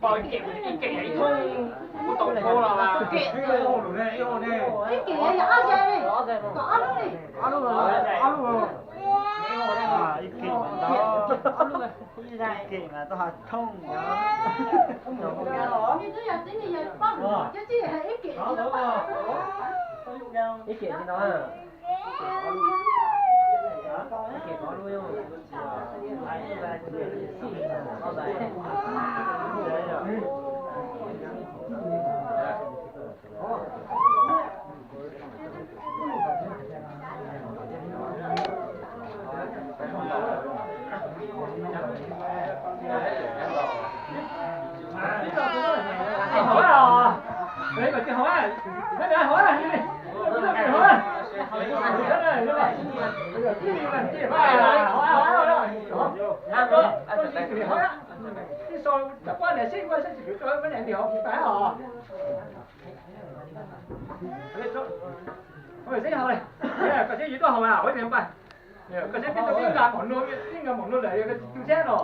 Pom ib kem, ib kem ib thooj kuj tau thoob los mas. Ib kem yog ob ze li, kom ob lub li. Ob lub, ob lub. Ib kem mas tau, ib kem mas tau hav thoob. Twb yog tib neeg yog poj niam, ib kem, ib kem li no. Koj seb yus tuaj haus mas, ua niam npaj. Koj seb peb tuaj peb nkag mom no, peb nkag mom no lawm yog koj tsis tu thiab no.